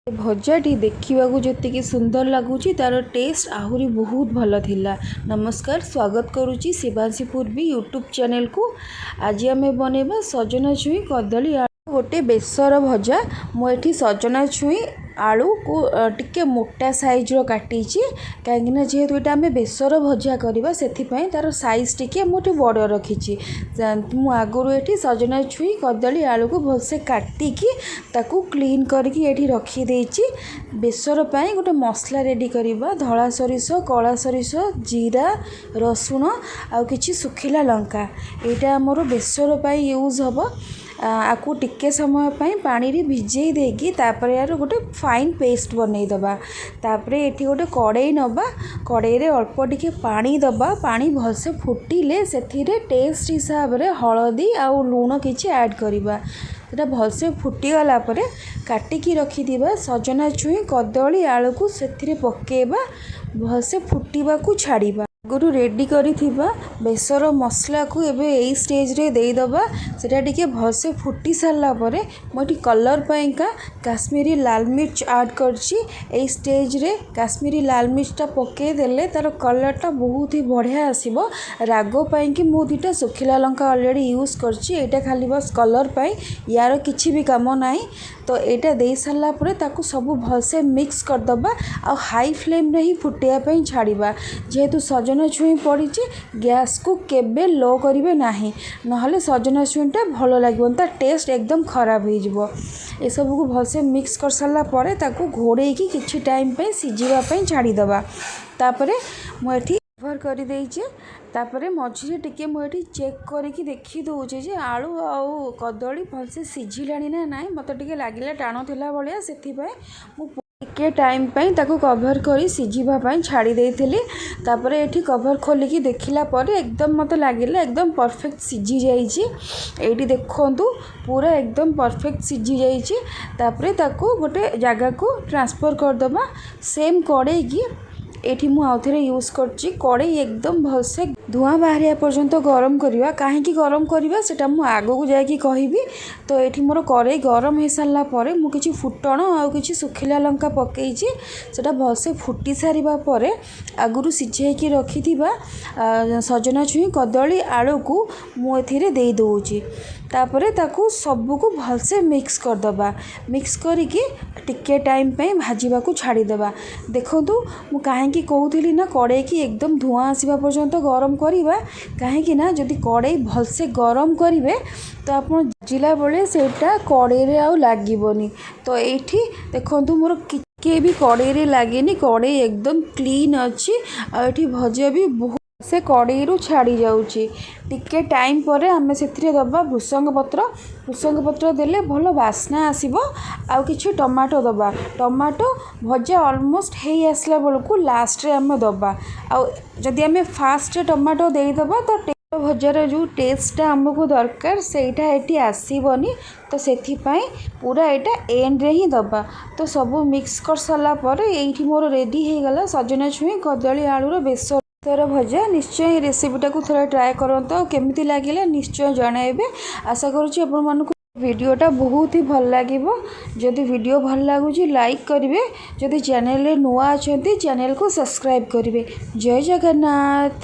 ଭଜାଟି ଦେଖିବାକୁ ଯେତିକି ସୁନ୍ଦର ଲାଗୁଛି, ତା'ର ଟେଷ୍ଟ ଆହୁରି ବହୁତ ଭଲ ଥିଲା। ନମସ୍କାର, ସ୍ୱାଗତ କରୁଛି ଶିବାଂଶୀ ପୂର୍ବୀ ୟୁଟ୍ୟୁବ୍ ଚ୍ୟାନେଲକୁ। ଆଜି ଆମେ ବନେଇବା ସଜନା ଛୁଇଁ, କଦଳୀ, ଆଳୁ ଗୋଟେ ବେସର ଭଜା। ମୁଁ ଏଠି ସଜନା ଛୁଇଁ, ଆଳୁକୁ ଟିକେ ମୋଟା ସାଇଜ୍ର କାଟିଛି, କାହିଁକିନା ଯେହେତୁ ଏଇଟା ଆମେ ବେସର ଭଜା କରିବା, ସେଥିପାଇଁ ତା'ର ସାଇଜ୍ ଟିକେ ମୁଁ ଟିକେ ବଡ଼ ରଖିଛି। ମୁଁ ଆଗରୁ ଏଠି ସଜନା ଛୁଇଁ, କଦଳୀ, ଆଳୁକୁ ଭଲସେ କାଟିକି ତାକୁ କ୍ଲିନ୍ କରିକି ଏଠି ରଖିଦେଇଛି। ବେସର ପାଇଁ ଗୋଟେ ମସଲା ରେଡ଼ି କରିବା। ଧଳା ସୋରିଷ, କଳା ସୋରିଷ, ଜିରା, ରସୁଣ ଆଉ କିଛି ଶୁଖିଲା ଲଙ୍କା, ଏଇଟା ଆମର ବେସର ପାଇଁ ୟୁଜ୍ ହେବ। ଆକୁ ଟିକେ ସମୟ ପାଇଁ ପାଣିରେ ଭିଜେଇ ଦେଇକି ତାପରେ ଏହାର ଗୋଟେ ଫାଇନ୍ ପେଷ୍ଟ ବନେଇଦେବା। ତାପରେ ଏଠି ଗୋଟେ କଡ଼େଇ ନେବା, କଡ଼େଇରେ ଅଳ୍ପ ଟିକେ ପାଣି ଦେବା। ପାଣି ଭଲସେ ଫୁଟିଲେ ସେଥିରେ ଟେଷ୍ଟ ହିସାବରେ ହଳଦୀ ଆଉ ଲୁଣ କିଛି ଆଡ଼୍ କରିବା। ସେଟା ଭଲସେ ଫୁଟିଗଲା ପରେ କାଟିକି ରଖିଥିବା ସଜନା ଛୁଇଁ, କଦଳୀ, ଆଳୁକୁ ସେଥିରେ ପକାଇବା, ଭଲସେ ଫୁଟିବାକୁ ଛାଡ଼ିବା। ଆଗରୁ ରେଡ଼ି କରିଥିବା ବେସର ମସଲାକୁ ଏବେ ଏଇ ଷ୍ଟେଜ୍ରେ ଦେଇଦେବା। ସେଟା ଟିକେ ଭଲସେ ଫୁଟି ସାରିଲା ପରେ ମୁଁ ଏଠି କଲର୍ ପାଇଁକା କାଶ୍ମୀରୀ ଲାଲ ମିର୍ଚ୍ଚ ଆଡ଼୍ କରିଛି। ଏଇ ଷ୍ଟେଜ୍ରେ କାଶ୍ମୀରୀ ଲାଲ ମିର୍ଚ୍ଚଟା ପକାଇ ଦେଲେ ତା'ର କଲର୍ଟା ବହୁତ ହି ବଢ଼ିଆ ଆସିବ। ରାଗ ପାଇଁକି ମୁଁ ଦୁଇଟା ଶୁଖିଲା ଲଙ୍କା ଅଲରେଡ଼ି ୟୁଜ୍ କରିଛି। ଏଇଟା ଖାଲି ବାସ୍ କଲର୍ ପାଇଁ, ୟାର କିଛି ବି କାମ ନାହିଁ। ତ ଏଇଟା ଦେଇ ସାରିଲା ପରେ ତାକୁ ସବୁ ଭଲସେ ମିକ୍ସ କରିଦେବା ଆଉ ହାଇ ଫ୍ଲେମ୍ରେ ହିଁ ଫୁଟିବା ପାଇଁ ଛାଡ଼ିବା। ଯେହେତୁ ସଜନା ଛୁଇଁ ପଡ଼ିଛି, ଗ୍ୟାସ୍କୁ କେବେ ଲୋ କରିବେ ନାହିଁ, ନହେଲେ ସଜନା ଛୁଇଁଟା ଭଲ ଲାଗିବନି, ତା ଟେଷ୍ଟ ଏକଦମ ଖରାପ ହେଇଯିବ। ଏସବୁକୁ ଭଲସେ ମିକ୍ସ କରିସାରିଲା ପରେ ତାକୁ ଘୋଡ଼େଇକି କିଛି ଟାଇମ୍ ପାଇଁ ସିଝିବା ପାଇଁ ଛାଡ଼ିଦେବା। ତାପରେ ମୁଁ ଏଠି କଭର୍ କରିଦେଇଛି। ତାପରେ ମଝିରେ ଟିକେ ମୁଁ ଏଠି ଚେକ୍ କରିକି ଦେଖିଦେଉଛି ଯେ ଆଳୁ ଆଉ କଦଳୀ ଭଲସେ ସିଝିଲାଣି ନା ନାହିଁ। ମୋତେ ଟିକେ ଲାଗିଲା ଟାଣ ଥିଲା ଭଳିଆ, ସେଥିପାଇଁ ମୁଁ ଟିକେ ଟାଇମ୍ ପାଇଁ ତାକୁ କଭର୍ କରି ସିଝିବା ପାଇଁ ଛାଡ଼ି ଦେଇଥିଲି। ତାପରେ ଏଠି କଭର୍ ଖୋଲିକି ଦେଖିଲା ପରେ ଏକଦମ ମୋତେ ଲାଗିଲା ଏକଦମ ପରଫେକ୍ଟ ସିଝି ଯାଇଛି। ଏଇଠି ଦେଖନ୍ତୁ, ପୁରା ଏକଦମ ପରଫେକ୍ଟ ସିଝି ଯାଇଛି। ତାପରେ ତାକୁ ଗୋଟେ ଜାଗାକୁ ଟ୍ରାନ୍ସଫର୍ କରିଦେବା। ସେମ୍ କଡ଼େଇକି ଏଇଠି ମୁଁ ଆଉଥରେ ୟୁଜ୍ କରୁଛି। କଡ଼େଇ ଏକଦମ ଭଲସେ ଧୂଆଁ ବାହାରିବା ପର୍ଯ୍ୟନ୍ତ ଗରମ କରିବା। କାହିଁକି ଗରମ କରିବା, ସେଇଟା ମୁଁ ଆଗକୁ ଯାଇକି କହିବି। ତ ଏଇଠି ମୋର କଡ଼େଇ ଗରମ ହେଇସାରିଲା ପରେ ମୁଁ କିଛି ଫୁଟଣ ଆଉ କିଛି ଶୁଖିଲା ଲଙ୍କା ପକାଇଛି। ସେଇଟା ଭଲସେ ଫୁଟି ସାରିବା ପରେ ଆଗରୁ ସିଝେଇକି ରଖିଥିବା ସଜନା ଛୁଇଁ, କଦଳୀ, ଆଳୁକୁ ମୁଁ ଏଥିରେ ଦେଇ ଦେଉଛି। ତାପରେ ତାକୁ ସବୁକୁ ଭଲସେ ମିକ୍ସ କରିଦେବା। ମିକ୍ସ କରିକି ଟିକେ ଟାଇମ୍ ପାଇଁ ଭାଜିବାକୁ ଛାଡ଼ିଦେବା। ଦେଖନ୍ତୁ, ମୁଁ କାହିଁକି କହୁଥିଲି ନା କଡ଼େଇକି ଏକଦମ ଧୂଆଁ ଆସିବା ପର୍ଯ୍ୟନ୍ତ ଗରମ କରିବା, କାହିଁକି ନା ଯଦି କଡ଼େଇ ଭଲସେ ଗରମ କରିବେ ତ ଆପଣ ଭାଜିଲା ବେଳେ ସେଇଟା କଡ଼େଇରେ ଆଉ ଲାଗିବନି। ତ ଏଇଠି ଦେଖନ୍ତୁ, ମୋର ଟିକେ ବି କଡ଼େଇରେ ଲାଗିନି, କଡ଼େଇ ଏକଦମ କ୍ଲିନ୍ ଅଛି ଆଉ ଏଠି ଭଜା ବି ବହୁତ ସେ କଡ଼େଇରୁ ଛାଡ଼ି ଯାଉଛି। ଟିକେ ଟାଇମ୍ ପରେ ଆମେ ସେଥିରେ ଦେବା ଭୃସଙ୍ଗ ପତ୍ର। ଭୃସଙ୍ଗ ପତ୍ର ଦେଲେ ଭଲ ବାସ୍ନା ଆସିବ ଆଉ କିଛି ଟମାଟୋ ଦେବା। ଟମାଟୋ ଭଜା ଅଲମୋଷ୍ଟ ହେଇ ଆସିଲା ବେଳକୁ ଲାଷ୍ଟରେ ଆମେ ଦେବା। ଆଉ ଯଦି ଆମେ ଫାଷ୍ଟରେ ଟମାଟୋ ଦେଇଦେବା, ତ ଭଜାର ଯେଉଁ ଟେଷ୍ଟଟା ଆମକୁ ଦରକାର, ସେଇଟା ଏଠି ଆସିବନି। ତ ସେଥିପାଇଁ ପୁରା ଏଇଟା ଏଣ୍ଡରେ ହିଁ ଦେବା। ତ ସବୁ ମିକ୍ସ କରିସାରିଲା ପରେ ଏଇଠି ମୋର ରେଡ଼ି ହେଇଗଲା ସଜନା ଛୁଇଁ, କଦଳୀ, ଆଳୁର ବେସର ଭଜା। ନିଶ୍ଚୟ ଏ ରେସିପିଟାକୁ ଥରେ ଟ୍ରାଏ କରନ୍ତୁ ଆଉ କେମିତି ଲାଗିଲା ନିଶ୍ଚୟ ଜଣାଇବେ। ଆଶା କରୁଛି ଆପଣମାନଙ୍କୁ ଭିଡ଼ିଓଟା ବହୁତ ହି ଭଲ ଲାଗିବ। ଯଦି ଭିଡ଼ିଓ ଭଲ ଲାଗୁଛି, ଲାଇକ୍ କରିବେ। ଯଦି ଚ୍ୟାନେଲରେ ନୂଆ ଅଛନ୍ତି, ଚ୍ୟାନେଲକୁ ସବସ୍କ୍ରାଇବ୍ କରିବେ। ଜୟ ଜଗନ୍ନାଥ।